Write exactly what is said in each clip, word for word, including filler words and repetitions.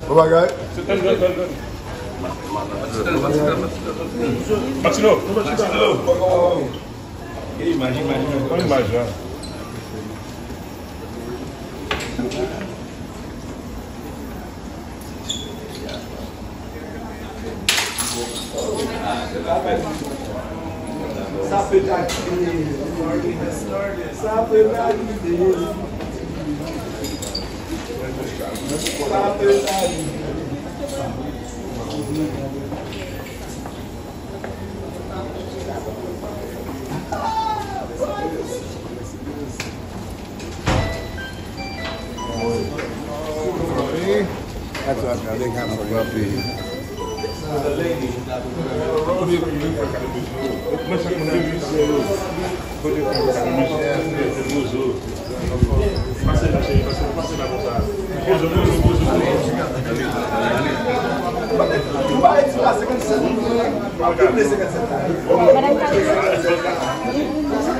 Bon bagay. Patino. Patino. Imaj, imaj, imaj. Imaj, imaj. Sa pèt a kite. Sa pèt a kite. Sa pèt a kite. That's what I think I'm gonna be. Pase la, cheri, pase, pase la konsa. Poze, poze, poze, poze.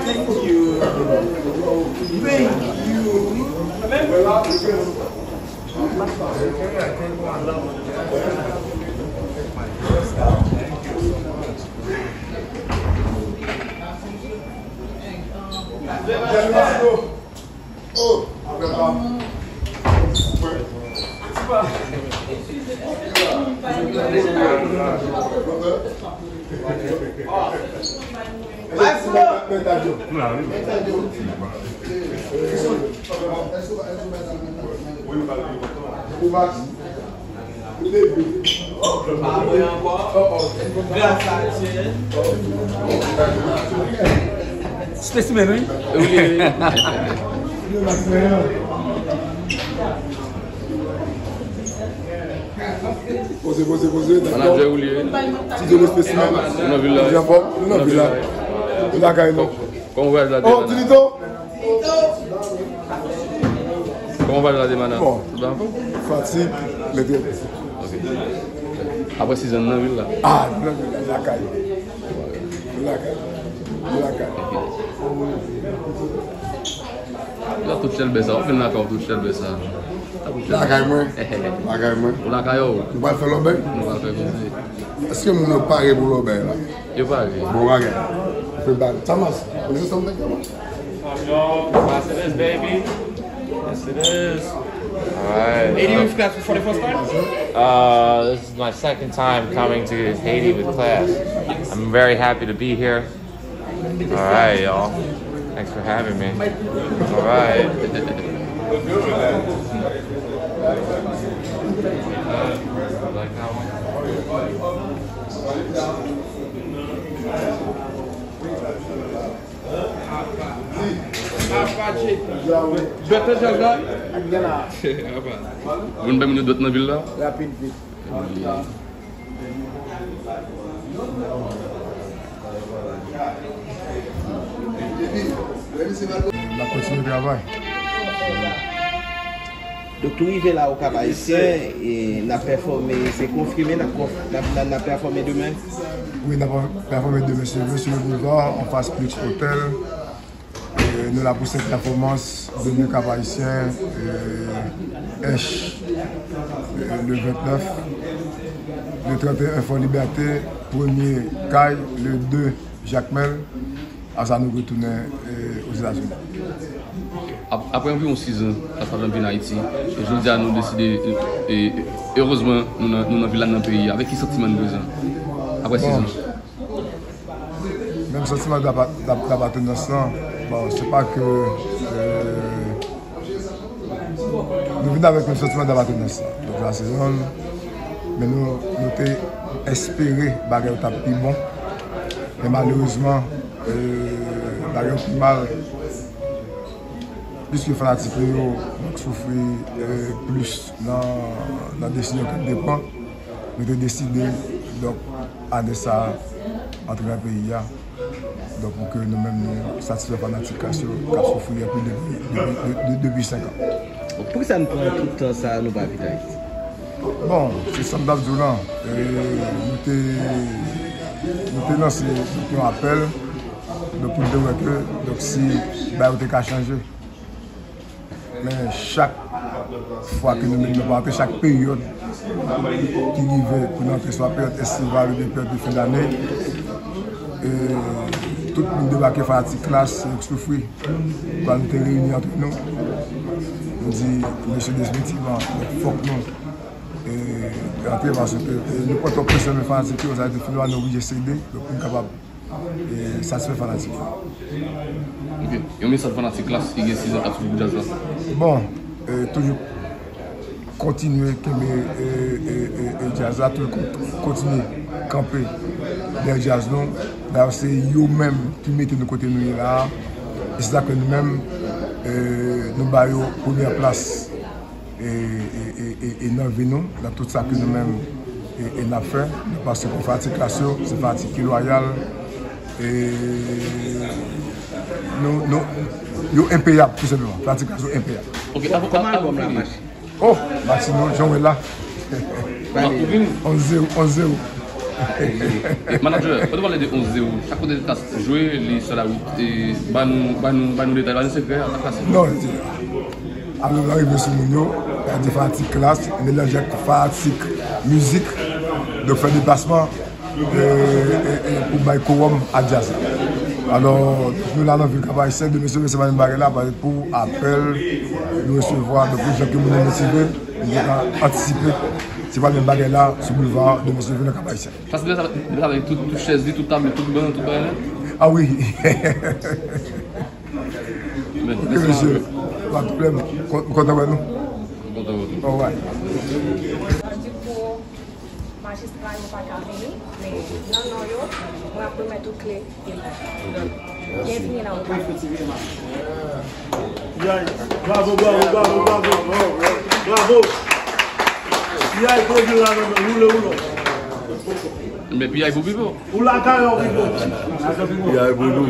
Thank you. Thank you. Specimen, wi. Wi, wi. Poze, poze, poze, dakò. Manadjè ou li ye. Ti Djolo Specimen. Nou nan vil la. Ou anfòm? Nou nan vil la. Ou lakay nou. Kòman vwayaj la te, mana? Kòman vwayaj la te, mana? Bon. Tout bon? Fatig, men trè byen. Ok. Apre sizon nan vil la? Ah, nan vil la, lakay. Lakay. Lakay. Yo tout chèlbè sa, ou vin lakay ou tout chèlbè sa. Lakay mwen. Lakay mwen. Ou lakay ou? Nou pral fè lòbèy? Nou pral fè koze. Èske moun yo pare pou lòbèy la? Yo pare. Bon bagay. Fè bal. Thomas, you need something, Thomas? Yes, it is, baby. Yes, it is. All right. Haiti with class for the first time? Uh, this is my second time coming to Haiti with class. I'm very happy to be here. All right, y'all. Thanks for having me. All right. Vin bay moun yo dòt nan vil la. Rapid, vit. N ap kontinye travay. Donk, nou rive la o Cap Haïtien, e n ap pèfòme, se konfime, n ap konf-, n ap, n ap, n ap pèfòme demen? Wi, n ap pèfòme demen, se vre, sou le boulevard, anfas Plix Hotel. E Nou la pou sèt pèfòmans, dènye Cap Haïtien, H, le vennèf, le trannteyen Fò Libète, premye kay, le de Jakmèl, apre sa nou retounen Ozetazini. Ap- Apre anviwon sizan, Tassaland vin Ayiti, e jodi a nou deside, e, e, erezman, nou nan, nou nan vil la, nan peyi a. Avèk ki santiman nou prezan? Apre sizan. Menm santiman dapa- dap- dapatenans lan, bon, se pa ke euh, nou vin avèk menm santiman dapatenans lan. Donk la sezon, men nou, nou te espere bagay yo t ap pi bon. Men malerezman, euh, bagay yo pi mal. Piske fanatik nou yo, nou k soufri euh, plis nan, nan desizyon ke n te pran, nou te deside, donk, ane sa a, antre nan peyi a. Donk, pou ke nou menm nou satisfè fanatik Klass yo k ap soufri anpil depi, depi, de- de- depi senk an. Poukisa nou pran tout tan sa a, nou pa vin Ayiti? Bon, se sa m t ap di w lan. E, nou te, nou te lanse donk, yon apèl donk, pou n te wè ke donk, si bagay yo te ka chanje. Men chak fwa ke nou menm nou pa antre, chak peryòd ki rive pou n antre, swa peryòd estival oubyen peryòd de fen dane, e, tout moun debake, fanatik Klass, yo k soufri. Kwa nou te reyini antre nou, nou di, mesye, definitivman, fòk nou e, antre, paske e, nou pran twòp presyon nan fanatik yo, sa te fini la, nou oblije sede, donk pou n kapab e, satisfè fanatik yo. Ok. Yon mesaj fanatik Klass ki gen sizan k ap swiv djaz la? Bon, e, toujou kontinye kenbe e, e, e, e djaz la, toujou kon- kontinye kanpe dèyè djaz nou. Dayè, se yo menm ki mete nou kote nou ye la a. E se sa ke nou menm, e, nou ba yo premyè plas e, e, e, e, e nan vi nou, nan tout sa ke nou menm e, e n ap fè. Nou pa se pou fanatik Klass yo, se fanatik ki lwayal. E, nou, nou, yo enpeyab, tou senpleman. Fanatik Klass yo enpeyab. Ok, avan, Kòman avan albòm la fini. Mache? Oh, Martino, jan w wè la. Ou vin? Onz zewo, onz zewo. Manager, ou te pale de onz zewo. Chak kote Klass jwe, li sou la wout. E, ba nou, ba nou, ba nou detay, ba nou sekrè a, sa k pase. Non, alò la rive sou moun yo, sa di fanatik Klass, melanje ak fanatik mizik, donk fè deplasman e, e, e, pou bay kowòm a djaz la. Alò, nou la nan vil Cap Haïtien, demen se se pa menm bagay la, paske pou apèl nou resevwa, donk pou jan ke moun yo motive, nou ka antisipe, se pa menm bagay la sou boulva, demen se nan Cap Haïtien. Sa se deja, deja avèk tout, tout chèz li, tout tab li, tout ban, tout bagay la? Ah wi. Men, Ok, mesye, pa de pwoblèm. Kon- Kontan wè nou. Kontan wè nou. Alright. Di pou majistra yo pa ka vini, men nan non yo, mwen ap remèt ou kle vil la. Byenvini nan Okap. Yay, bravo, bravo, bravo, bravo. Bravo. Yay, kle vil la nan men, woule, woule. Men piyay pou Pipo. Ou lakay ou, Pipo. Piyay pou nou.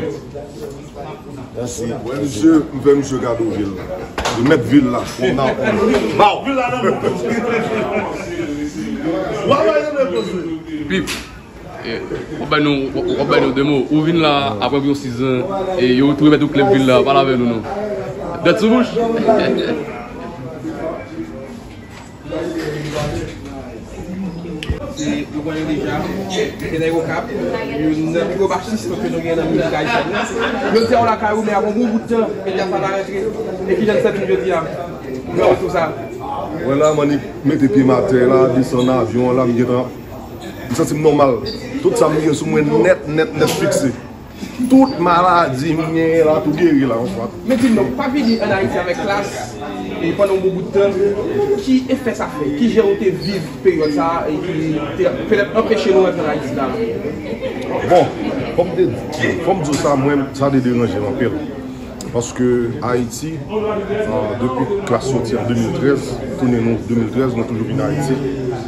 Mèsi. Mwen, misye, m fè misye kado vil. Remèt vil la. From now on. Bow. Vil la nan men. W ap bay de poze. Pip. E, w ap bay nou, w ap bay nou de mo. Ou vin la apre anviwon sizan. E yo tou remèt ou kle vil la. Pale avè nou non. Dèt sou bouch. E, nou konnen deja, se nèg Okap, youn nan pi gwo basist ke nou gen nan mizik ayisyèn nan. Jodi a, w lakay ou, men avan yon bon bout tan, ke djaz la pa rantre, e ki jan l sèvi jodi a? Nan tout sa. Mwen la, m annik mete pye m atè la, desann avyon an la, m gentan, m santi m nòmal. Tout sa m gen sou mwen nèt, nèt, nèt fikse. Tout maladi m genyen la, tou geri la, yon fwa. Men di m non, pa vini ann Ayiti avèk Klass, e pandan yon bon bout tan, ki efè sa fè? Ki jan ou te viv peryòd sa a, e ki te petèt anpeche nou rantre ann Ayiti la? Bon, fò m te di, fò m di w sa, mwen, sa te deranje m anpil. Paske Ayiti, ah, depi Klass soti an de mil trèz, tounen nou de mil trèz, nou toujou vin Ayiti.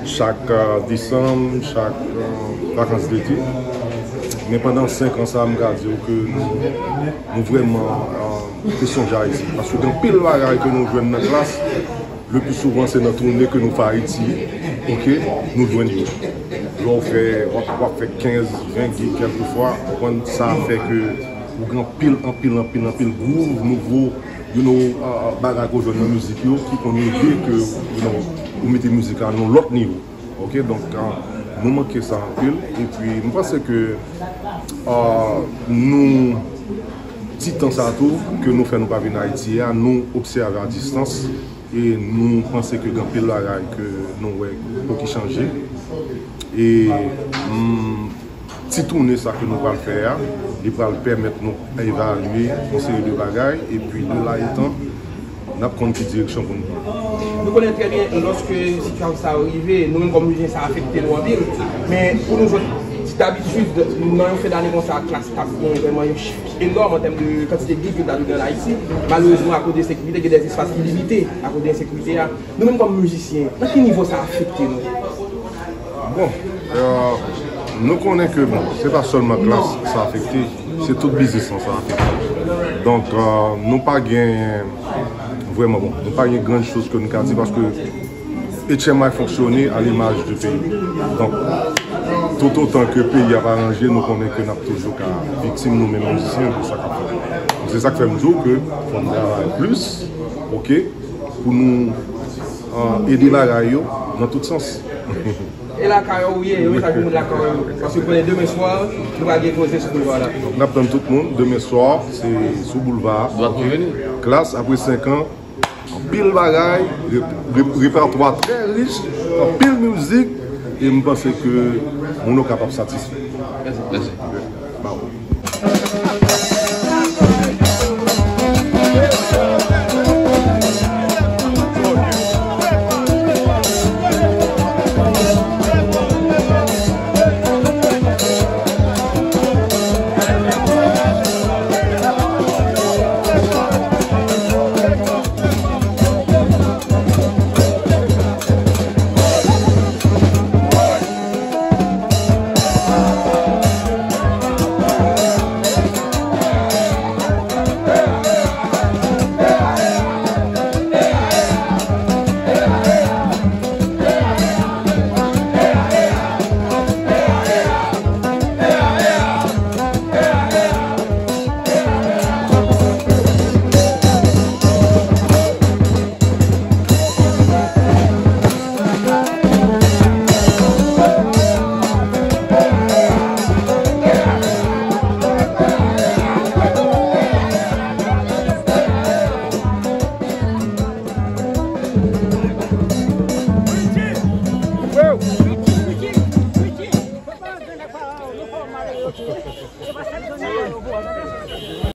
Chak, ah, desanm, chak, ah, vakans dete. Men pandan senk an sa, m ka di w ke nou, nou vrèman, ah, te sonje Ayiti. Paske gen anpil bagay ke nou jwenn nan Klass, le pli souvan se nan tounen ke nou fè Ayiti, oke, nou jwenn yo. Lè w fè, w ap, w ap fè kenz, ven gig kèlkefwa, w konprann, sa fè ke Ou gen anpil, anpil, anpil, anpil gwouv nouvo, you know, uh, bagay ke w jwenn nan mizik yo ki konn ede ke, you know, ou mete mizik la nan yon lòt nivo. Ok, donk, uh, nou manke sa anpil. Epi, m panse ke, uh, nou, ti tan sa tou, ke nou fè nou pa vin Ayiti a, nou obsève a distans. E nou panse ke gen anpil bagay ke nou wè pou ki chanje. E, mm, ti tounen sa ke nou pral fè a, li pral pèmèt nou evalye yon seri de bagay, epi de la etan, n ap konn ki direksyon pou nou pran. Nou konnen trè byen, lòske sitiyasyon sa yo rive, nou menm kòm mizisyen, sa afekte nou anpil. Men pou nou jwenn, si dabitid, nan yon fen dane konsa, Klass t ap gen vrèman yon chif enòm an tèm de kantite gwoup yo t ap jwe an Ayiti. Malerezman, akoz de sekirite, gen de espas ki limite akoz de ensekirite a. Nou menm kòm mizisyen, nan ki nivo sa afekte nou? Bon, euh, nou konnen ke, bon, se pa sèlman Klass sa afekte, se tout biznis lan sa afekte. Donk, euh, nou pa gen, vrèman, bon, nou pa gen gran choz ke nou ka di paske H M I fonksyone a limaj de peyi. Donk, tout otan ke peyi a pa ranje, nou konnen ke n ap toujou ka viktim nou menm mizisyen de sa k ap fèt. Donk, se sa k fè m di w ke fò n travay plis, ok, pou nou, euh, ede bagay yo nan tout sans. E lakay ou ye, yon mesaj pou moun lakay ou. Paske konnen demen swa, nou pral gen koze sou boulva la. Donk, n ap tann tout moun demen swa, se sou boulva a. Klass, apre senk an, anpil bagay, re-, re-, repètwa trè rich, anpil mizik, e m panse ke moun yo kapab satisfè. Mèsi. Mèsi. Bravo.